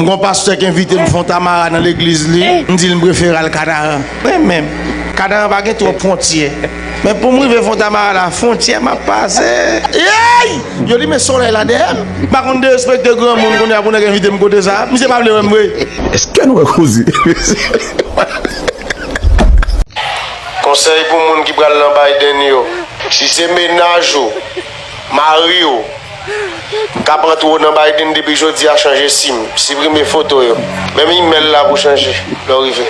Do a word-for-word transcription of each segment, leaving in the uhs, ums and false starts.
M gon pastè ki envite m Fontamara nan legliz li, m di l m prefere al Kanaran. Mwen menm, Kanaran pa gen twòp fwontyè. Men pou m rive Fontamara la, fwontyè m ap pase. Ey! Yo limen solèy la dèyè m. M pa konn derespekte granmoun kounye a pou nèg envite m kote sa. Misye pa vle wè m vre. Èske nou wè koze? Konsèy pou moun ki pral nan Biden yo. Si se mennaj ou, mari w, k ap antre w nan Biden depi jodi a, chanje sim, siprime foto yo. Menm imèl la pou chanje lè w rive.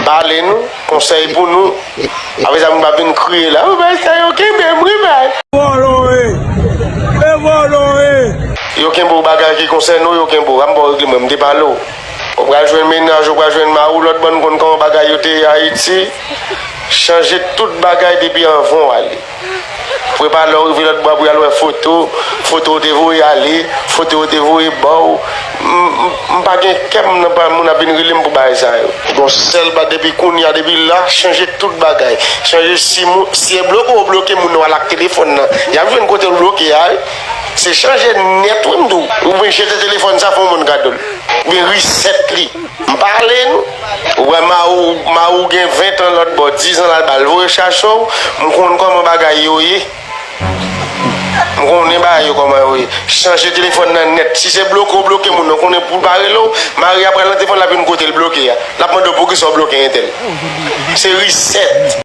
Pale nou, konsèy pou nou. Apre sa, moun pa vin kriye la, "Oh, bay sa yo kenbe m wi, bay." Vòlò e! E vòlò e! Yo kenbe w bagay ki konsène w, yo kenbe w. An m ba w regle mwen, m te pale w. Ou pral jwenn mennaj, ou pral jwenn mari w, lòt bò n konn kòman bagay yo te ye Ayiti. Chanje tout bagay depi anvan w ale. Prepare lè w rive lòt bò a pou y al wè foto, foto w te voye ale, foto yo te voye ba w. M, m, m pa gen kè m nan pa moun ap vin rele m pou bagay sa yo. Gon sèl ba depi kounye a, depi la, chanje tout bagay. Chanje sim ou, si e bloke w bloke moun nan w al ak telefòn nan. Y ap jwenn kote l bloke a wi. Se chanje nèt wi m di w. Oubyen jete telefòn sa fè yon moun kado l. Oubyen reset li. M pale nou. Ou wè mari w, mari w gen ven tan lòt bò, diz an l al ba l voye chache w, m konn kòman bagay yo ye. M konnen bagay yo kòman yo ye. Chanje telefòn nan nèt. Si se bloke w bloke moun nan, konnen pou l pa rele w, mari a pral nan telefòn l ap vin kote l bloke a. L ap mande w poukisa w bloke entèl. Se reset.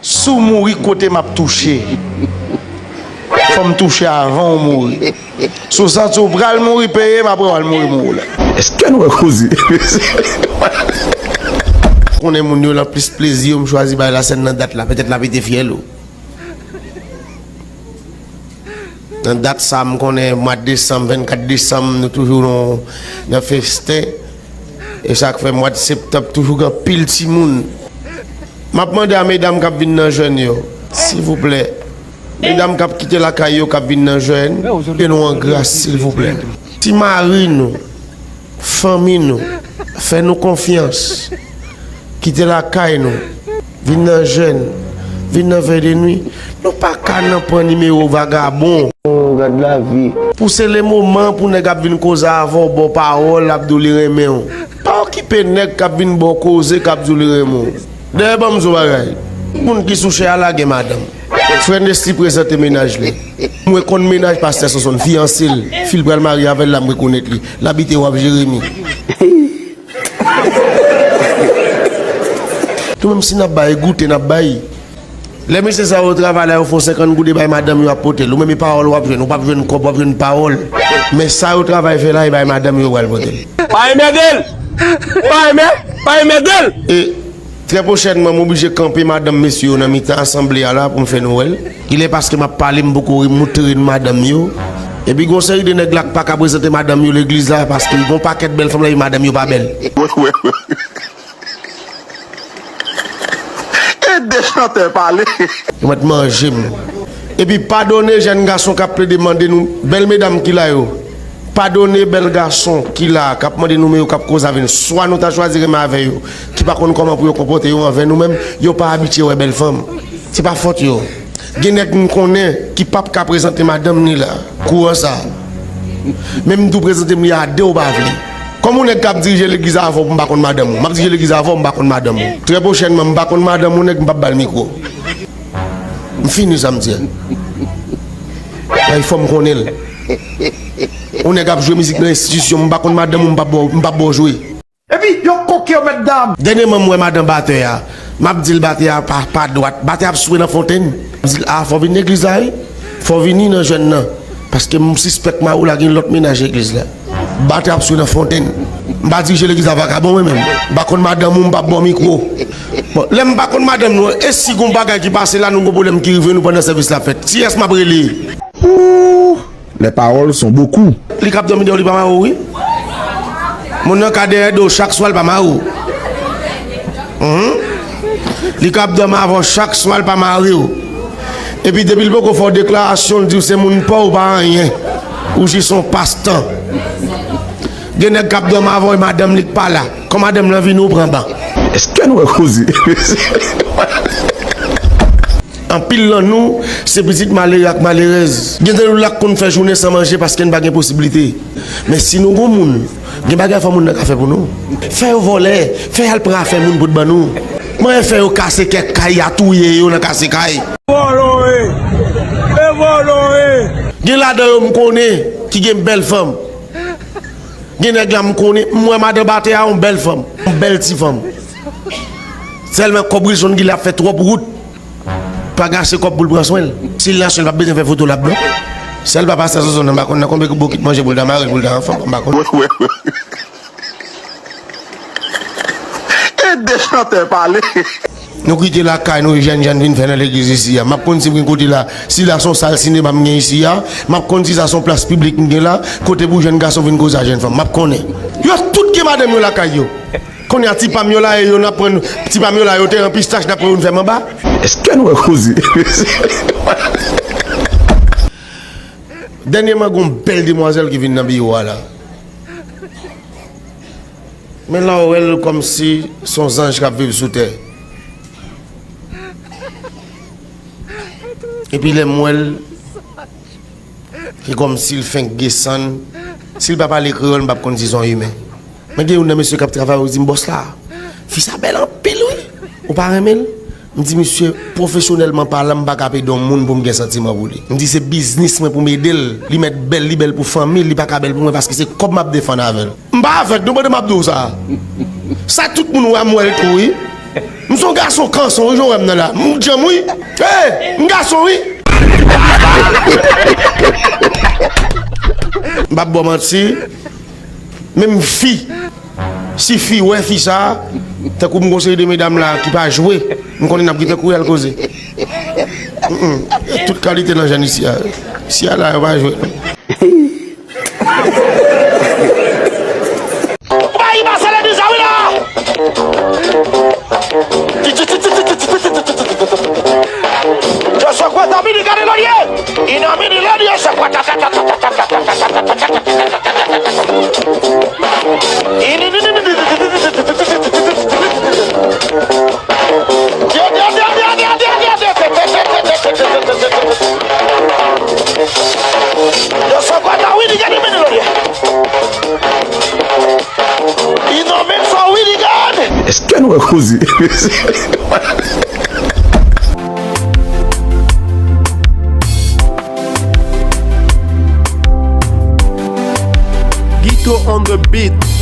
Si w mouri kote m ap touche. Fò m touche avan w mouri. Si w santi w pral mouri, peye m, apre w al mouri, mouri w la. Èske nou wè koze? Konnen moun yo nan plis plezi yo, m chwazi bay lasèn nan dat la, petèt l ap ete fyèl ou. Nan dat sa, m konnen mwa desanm, vennkat desanm, nou toujou nan, nan festen. E sa k fè mwa septanm toujou gen anpil timoun. M ap mande a medam k ap vin nan jèn yo, silvouplè. Medam k ap kite lakay yo, k ap vin nan jèn, fè nou an gras, silvouplè. Si mari nou, fanmi nou, fè nou konfyans, kite lakay nou, vin nan jèn, vin nan vèy de nwi, nou pa ka nan pran nimewo vagabon. Oh, gad lavi. Pou se le moman pou nèg ap vin koze avè w, ba w pawòl, ap di w li renmen w. Pa okipe nèg k ap vin ba w koze, k ap di w li renmen w. Dayè, ban m di w bagay. Moun ki sou chè a la gen madanm. Frè Nesly prezante mennaj li. Mwen konn mennaj pastè Sonson, fiyanse l. Fi l pral marye avè l la, m rekonèt li. L abite Waf Jeremi. Tou menm si n ap bay, goute n ap bay. Lè mesye sa yo travay la, yo fè yon senkant goud e bay madanm yo ap pote l. Ou menm e pawòl w ap jwenn, ou p ap jwenn kòb, w ap jwenn pawòl. Men sa yo travay fè la, e bay madanm yo yo pral pote l. Pa enmède l! Pa enmè-, pa enmède l! E trè pwochènman, m oblije kanpe madanm mesye yo nan mitan asanble a la pou m fè nou wè l. Kilè paske m ap pale, m poko moutre n madanm yo. Epi gon seri de nèg la k pa ka prezante madanm yo legliz la, paske gon pakèt bèl fanm la, epi madanm yo pa bèl. E de chantè pale. Yo mèt manje m. Epi padone jèn gason k ap plede mande nou, bèl medam ki la yo. Padone bèl gason ki la, k ap mande nimewo, k ap koze avè n. Swa nou ta chwazi renmen avè yo, ki pa konn kòman pou yo konpòte yo anvè nou menm, yo pa abitye wè bèl fanm. Se pa fòt yo. Gen nèg m konnen ki p ap ka prezante madanm ni la. Kouran sa. Menm tou prezante m li a de ou pa vle. Kòm yon nèg k ap dirije legliz avè w pou m pa konn madanm ou. M ap dirije legliz avè w, m pa konn madanm ou. Trè pwochènman, m pa konn madanm yon nèg, m p ap ba l mikwo. M fini sa m di a. Ay, fò m konnen l. Yon nèg ap jwe mizik nan enstitisyon, m pa konn madanm ou, m p ap ba w, m p ap ba w jwe. Epi, yo koke yo mèt dam. Dènyèman, m wè madan batè a. M ap di l batè a pa, pa dwat. Batè ap swe nan fontenn. M di l, a, fò w vin legliz la, wi. Fò w vini nan jèn nan. Paske m sispèk mari w la gen lòt mennaj legliz la. Batè ap swe nan fontenn. M pa dirije legliz la vakabon, mwen menm. M pa konn madanm ou, m p ap ba w mikwo. Bon, lè m pa konn madanm nou an, e si gon bagay ki pase la, nou gon pwoblèm ki rive nou pandan sèvis la fèt? Kiyès m ap rele? Ooh! Les paroles sont beaucoup. Li k ap dòmi dèyè w, li pa mare w, wi. Moun nan ka dèyè do w chak swa, li pa mare w. Mhm. Li k ap dòmi avè w chak swa, li pa mare w. Epi depi l poko fè w deklarasyon, l di w se moun pa w, ou pa anyen. Ou jis yon pastan. Gen nèg k ap dòmi avè w, e madanm li k pa la. Kan madanm lan vini, ou pran ban. Èske nou wè koze? Anpil nan nou, se pitit malere ak malerèz. Gen de nou la k konn fè jounen san manje paske n pa gen posiblite. Men si nou gon moun, gen bagay fò moun nan ka fè pou nou. Fè yo vòlè, fè y al pran afè moun pou t ban nou. Mwen fè yo kase kèk kay, y a touye yo nan kase kay. Vòlò e, e vòlò e. Gen ladan yo m konnen ki gen bèl fanm. Gen nèg la m konnen, m wè madan batè a yon bèl fanm, yon bèl ti fanm. Sèlman kòb Wilson Guy la ap fè twòp wout. Pa gache kòb pou l pran swen l. Si l nan swen l, p ap bezwen fè foto l ap non. Sèl pa pastè Sonson nan, m pa konn nan konbyen bokit manje pou l ta mare l, pou l ta anfòm, m pa konn. Ede chantè pale. Nou kite lakay nou, jèn jèn vin fè nan legliz isi a. M ap konn si m gen kote la, si la se yon sal sinema m gen isi a, m ap konn si sa se yon plas piblik m gen la, kote pou jèn gason vin koze a jèn fanm. M ap konnen. Yo tout gen madanm yo lakay yo. Kounye a ti pa m yo la, e yo n ap pran, ti pa m yo la, yo te an pistach, n ap pran youn fèm anba. Èske nou wè koze? Dènyèman, gon bèl demwazèl ki vin nan biwo a la. Men la, w wè l kòmsi se yon zanj k ap viv sou tè. Epi lè m wè l, se kòmsi l fenk desann. Si l pa pale kreyòl, m p ap konn si se yon imen. Men gen youn nan mesye k ap travay, ou di m, bòs la, fi sa bèl anpil, wi. Ou pa renmen l? M di, misye, pwofesyonèlman palan, m pa ka ap ede yon moun pou m gen santiman pou li. M di, se biznis mwen pou m ede l. Li mèt bèl, li bèl pou fanmi l, li pa ka bèl pou mwen paske se kòb m ap defann avè l. M pa avèg, non, pandan m ap di w sa. Sa tout moun wè m wè l tou, wi. M se yon gason kanson, wi, jan w wè m nan la. M djanm, wi. Hey, m gason, wi. M p ap ba w manti. Menm fi, si fi wè fi sa, tankou m gon seri de medam la ki pa jwe, m konnen n ap gentan kouri al koze. Mm, mm. Tout kalite nan jèn isi a. Isi a la, yo pa jwe non. Ou pa yi pase legliz la, wi, la. Yo sou kwè tanmi li gade lòlye. Inanmi ni lòlye sou kwè ta ta ta ta ta. Yo sou kwè ta wi li gade men lòlye. Inanmi fò wi li gade. Èske nou wè koze? Guito on the beat.